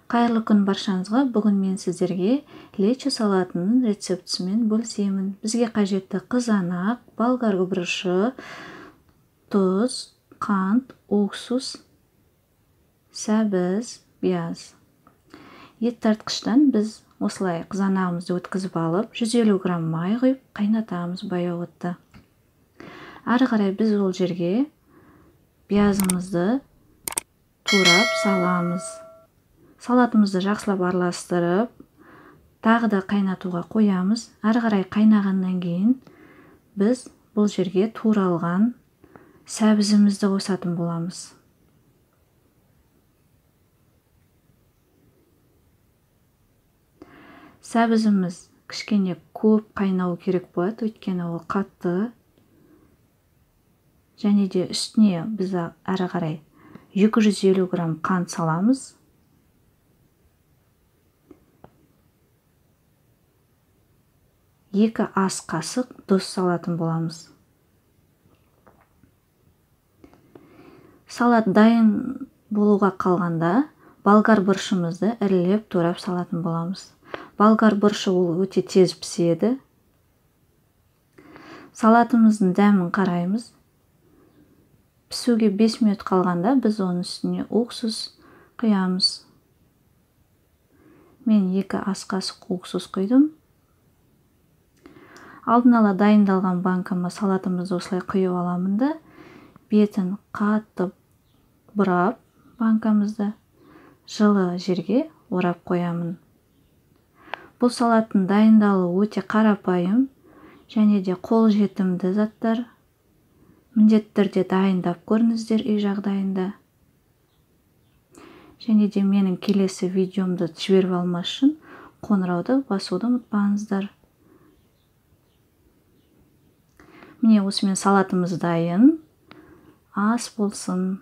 Қайырлы күн баршаңызға. Бүгін мен сіздерге лечо салатының рецептісімен бөлісемін. Бізге қажетті қызанақ, болгар бұрышы, тұз, қант, уксус, сәбіз, пияз. Ет тартқыштан біз осылай қызанағымызды өткізіп алып, 150 грамм май құйып қайнатамыз баяу отта. Ары қарай біз ол жерге пиязымызды турап саламыз. Салатымызды жақсылап араластырып, тағы да қайнатуға қоямыз. Ары қарай қайнағаннан кейін біз бұл жерге туралған сәбізімізді қосатын боламыз. Сәбізіміз кішкене көп қайнау керек болады, өйткені ол қатты. Және де үстіне біз ары қарай 250 грамм қант саламыз. 2 ас қасық тұз салатын боламыз. Салат дайын болуға қалғанда болгар бұрышымызды ірілеп турап салатын боламыз. Болгар бұрышы ол өте тез піседі. Салатымыздың дәмін қараймыз. Пісуге 5 минут қалғанда біз оның үстіне уксус құямыз. Мен 2 ас қасық уксус құйдым. Алдын ала дайындалған банкама салатымызды осылай құйып аламын да, бетін қатты бұрап банкамызды жылы жерге орап қоямын. Бұл салаттың дайындалуы өте қарапайым және де қолжетімді заттар. Міндетті түрде дайындап көріңіздер үй жағдайында. Және де менің келесі видеомды жіберіп алмас үшін қоңырауды басуды ұмытпаңыздар. Міне осымен салатымыз дайын. Ас болсын.